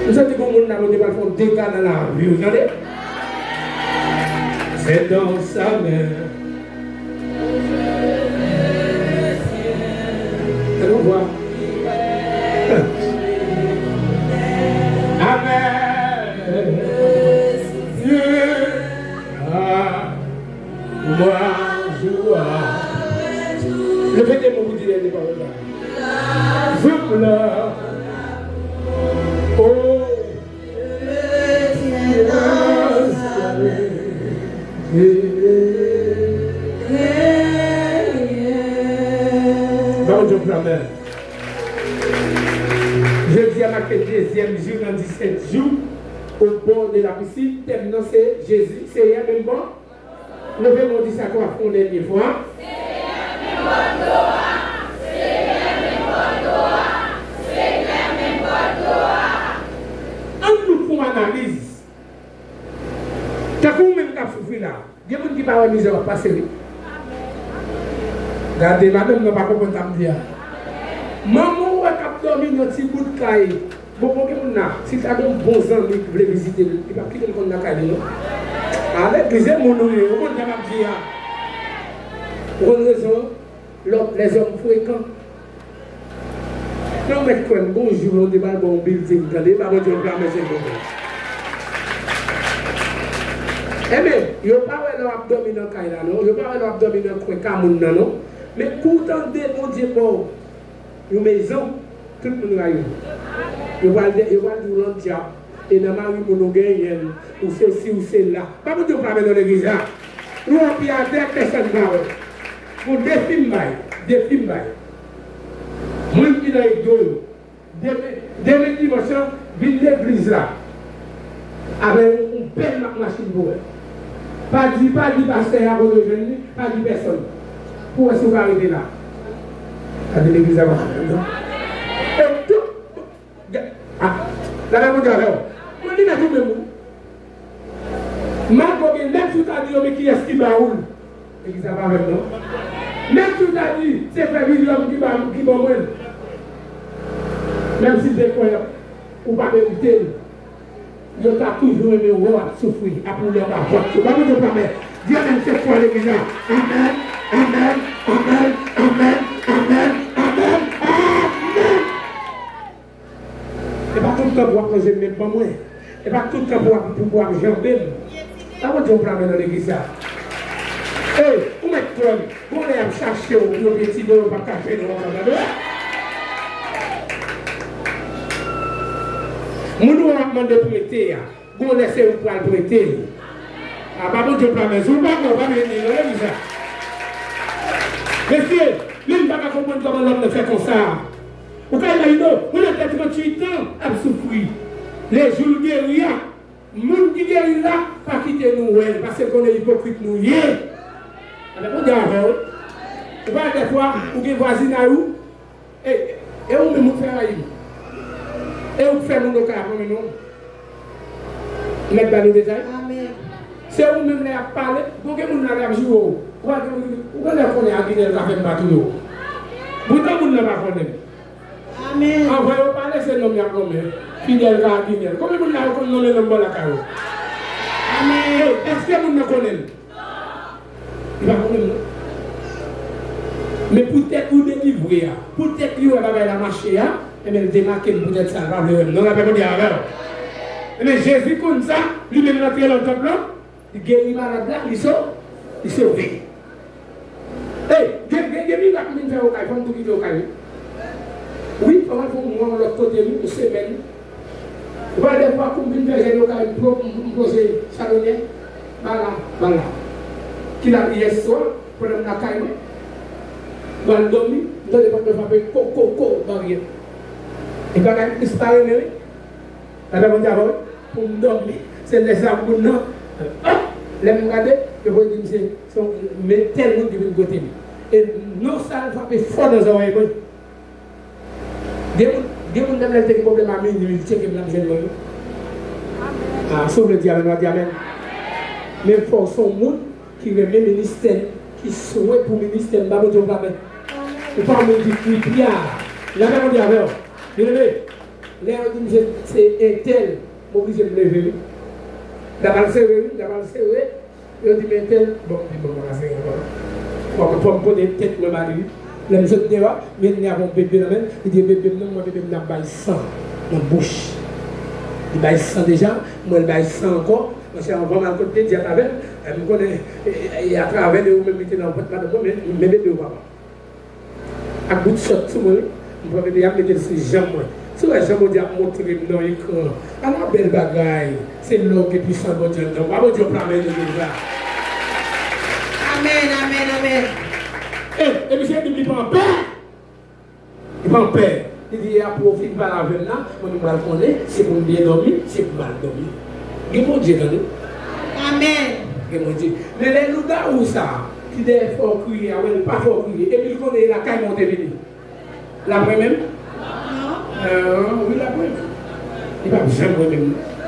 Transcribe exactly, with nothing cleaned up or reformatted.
M santi gon moun la, Bondye pral fè yon dega nan lavi w, tande. C'est dans sa main. Fè nou vwa. Amen. Leve de men pou di dènye pawòl la. Vim la. Oh. Ba Bondye yon klamè. Jodi a make dezyèm jou nan disèt jou au bord de la piscine. Tèm nan se Jezi, Seyè, menm bon. Leve men w, di sa twa fwa yon dènye fwa. Ann nou fè yon analiz. Tankou ou menm k ap soufri la, gen moun ki pa wè mizè w ap pase, wi. Gade, madanm nan pa konprann sa m di a. Manman w wè k ap dòmi nan ti bout kay. Bon, bon, gen moun la, si ta gen yon bon zanmi ki vle vizite l, li p ap kite l konn nan kay li, non. A legliz, e moun ou ye, ou konn sa m ap di a. Ou konn rezon an? Lòm, lèzòm frekan. Men w mèt kwè m, gon jou Bondye pral ba w yon bilding, tande, ba Bondye yon klamè, silvouplè. Enben, yo pa wè lè w ap dòmi nan kay la, non. Yo pa wè lè w ap dòmi nan kwen ka moun nan, non. Men kou w tande Bondye ba w yon mezon, tout moun rayi w. Yo pral de-, yo pral di w landjab. E nan mari moun ou genyen l, ou sesi, ou sela. Ba Bondye yon klamè nan legliz la. Nou anpi atè, pèsonn pa wè. Bon, defi m bay, defi m bay. Moun ki nan egzo yo, demen, demen dimanch lan, vin legliz la. Avè yon, yon bèl mak machin pou wè. Pa di, pa di pastè a kote w jwenn li, pa di pèsonn. Pou wè si w ka rete la. Gade legliz la pa fè non. E tout, ga-, a, la mèm moun avè w. Mwen li mèt ou menm ou. Malgre gen nèg sou ta di yo, men kiyès ki ba ou l? Legliz la pa avè m non. Menm si w ta di, se frè William ki ba m, ki ban mwen l. Menm si l te kwè ou pa merite l, yo ta toujou renmen wè w ap soufri, ap woule anba vant yo. Ba Bondye yon klamè. Di amèn sèt fwa legliz la. Amèn, amèn, amèn, amèn, amèn, amèn, amèn. E pa tout tan pou w ap manje m, men ban mwen. E pa tout tan pou w ap, pou, pou w ap janbe m. Ba Bondye yon klamè nan legliz la. Ey, ou mèt kwè m, gon lè y ap chache w pou yo pyetine w, yo p ap ka jwenn ou ankò, tande. Moun ou ap mande prete a, gon lè se ou k pral prete l. A, ba Bondye yon klamè. Si w pa kwè, w pa vin nan legliz la. Mesye, men m pa ka konprann kòman lòm nan fè konsa. Ou ka imajine w, yon nèg ki tranntuit an ap soufri. Lejou l geri a, moun ki geri l la pa kite nou wè l, paske l konnen ipokrit nou ye. Avèk Bondye avè w. Ou pa wè dèfwa, ou gen vwazinay ou, e, e ou menm ou k fè rayi m. E ou k fè moun okay ap renmen non. Mèt ba nou detay. Amèn. Se ou menm lè y ap pale, bon, gen moun la lè y ap joure w. Ou pa gen moun, ou gen lè konnen Aginèl ka fè m pa touye w. Poutan moun nan pa konnen m. Amèn. Anvan yo pale, se non m y ap nonmen. Fidèl ka Aginèl. Konbyen moun la yo konn nonmen non m bò lakay yo? Amèn. Èske moun nan konnen m? Li pa konnen m non. Men poutèt ou delivre a, poutèt li wè bagay la mache a, enben l demake m poutèt sa, l pa vle wè m non, lapè Bondye avè w. Enben Jezi konn sa, li menm l antre nan tanp lan, li geri malad la, li so-, li sove. Ey, gen, gen, gen mirak m vin fè okay, fò m tou kite okay wi. Wi, fò m al fè yon mwa yon lòt kote wi, yon semèn. Ou pa wè dèfwa kou m vin fè jèn okay, m po-, m, m poze chalonyè, ba la, ba la. Kilè yèswa, pandan m lakay mwen, m al dòmi, m tande pòt mwen frape, ko, ko, ko, baryè. E bagay m plis pa renmen wi. Gade Bondye avè w, pou m dòmi. Se lè sa moun nan, lè m gade, yo poze di m se, se yon, men tèl moun ki vin kote m. E non sa l frape fò nan zòrèy mwen. Gen moun, gen moun menm lè l te gen pwoblèm a minui, li tcheke m l ap jwenn mwen wi. A, si w vle di amèn, w a di amèn. Men fò w se yon moun ki renmen ministè l, ki swe pou ministè l, m ba Bondye yon klamè. Ou pa yon moun ki kri pya. Lapè Bondye avè w. Byeneme, Lè yo di m se, se entèl, m oblije m leve wi. M ta pral sere wi, m ta pral sere. Yo di m entèl, bon, m di bon, m pa ka sere ankò non. Fò m, fò m pote tèt mwen ba li wi. Lè m sot deyò, m vin li avè yon bebe nan men l, li di bebe m nan, m wè bebe m nan ap bay san nan bouch. Li bay san deja, m wè l bay san ankò. Monchè, anvan m al kot Dedye atravè l, m konnen, e, e, e atravè l, e ou menm ki te nan vant madanm mwen, men, men bebe w papa. Ak bout sòt sou mwen wi. M pran bebe a, m mete l sou janm mwen. Si w wè jan Bondye ap montre m nan ekran, ala bèl bagay. Se lè w gen pwisans Bondye anndan w. Ba Bondye yon pla men legliz la. Amèn, amèn, amèn. E, e misye di m li pa anpè. Li pa anpè. Li di, apre w fin pale avè m la, mwen menm pral konnen si pou m byen dòmi, si pou m mal dòmi. Gen Bondye, tande. Amèn. Gen Bondye. Men lè lougawou sa a, ki dèyè fè w kriye a, wè, li pa fè w kriye. Epi l konnen e lakay mwen w te vini. L ap renmen m? Wi, l ap renmen m. Li p ap janm renmen m.